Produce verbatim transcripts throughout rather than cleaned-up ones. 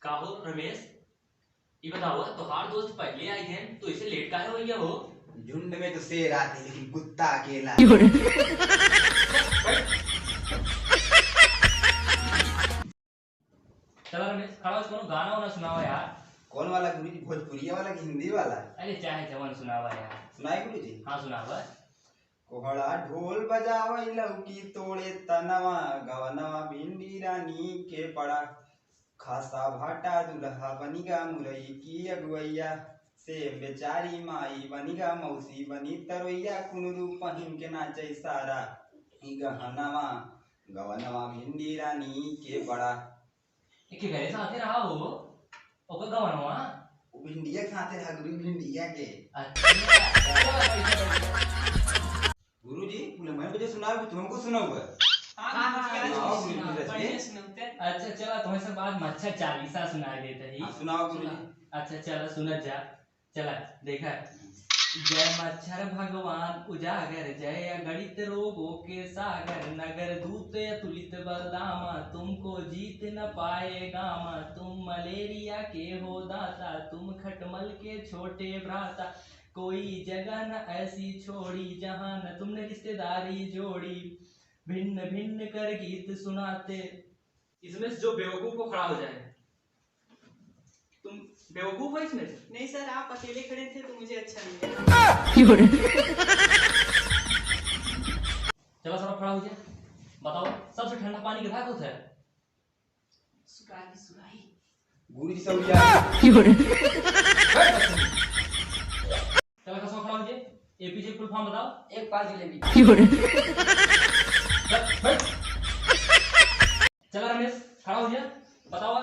का हो रमेश, ई बताओ, तोहार दोस्त पहले आई हैं, तो इसे लेट काहे होइया हो? झुंड में तो शेर आते, लेकिन कुत्ता अकेला। चला रमेश, खड़ा हो, कोनो गाना वाना सुनावा यार। कौन वाला गुरुजी, भोजपुरिया वाला कि हिंदी वाला? अरे चाहे जवन सुनावा यार। सुनाए गुरुजी? हाँ सुनावा। कोहड़ा ढोल बजावै लौकी तोड़े तनवा, गवनवा भिंडी रानी के पड़ा। खासा भाटा दुल्हा बनिगा मुरई की अगुवैया, से बेचारी माई बनिगा मौसी बनी तरोइया, कुनरू पहिन के नाचै सारा ई गहनवा, गवनवा भिंडी रानी के पड़ा। एके घरे साथे रहा हो, ओकर गवनवा? वो भिंडिया के साथे रहा, गुरु भिंडिया के। अच्छा। गुरुजी, पूरे मैं बजे सुनाओ, तुमको सुनाओ। हाँ, हाँ, हाँ, सुनाओ, सुनाओ, गुरुजी, सुनाओ। अच्छा, चला, तुम्हें सब आज मच्छर चालीसा सुनाई देते ही। हाँ, सुनाओ, गुरुजी। सुना। अच्छा, चला, सुनत जा। चला, देखा। जय मच्छर भगवान उजागर, जय अगणित रोगों के सागर, नगर दूत अतुलित बलदामा, तुमको जीत न पाए गामा, तुम मलेरिया के हो दाता, तुम खटमल के छोटे भ्राता, कोई जगह न ऐसी छोड़ी, जहाँ न तुमने रिश्तेदारी जोड़ी, भिन्न भिन्न कर गीत सुनाते। इसमें से जो बेवकूफ को खड़ा हो जाए। तुम बेवकूफ हो इसमें से? नहीं सर, आप अकेले खड़े थे तो मुझे अच्छा नहीं लगा। चला सब खड़ा हो जाए, बताओ सबसे ठंडा पानी के भाग होता है? सुराही, सुराही। गुरुजी सौरिया। चला कसम खड़ा हो जाए, एपीजे फुल फॉर्म बताओ। एक पाव जलेबी। चल, बैठ। चला रमेश, खड़ा हो जा, बतावा,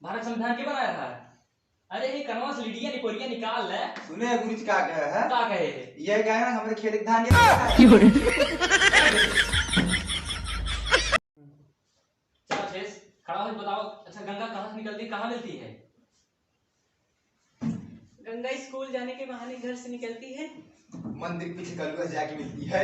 भारत संविधान के बनाया था? अरे, ये कनवा से लिडिया निपोरिया निकाल ले। सुने, गुरुजी का कहे है? का कहे है? ये कहे ना, हमरे खेत के धान के चल, शेष, खड़ा हो, बताओ, अच्छा, गंगा कहाँ से निकलती, कहाँ मिलती है? गंगा स्कूल जाने के बहाने घर से निकलती है। मंदिर पीछे कलुआ जाके मिलती है।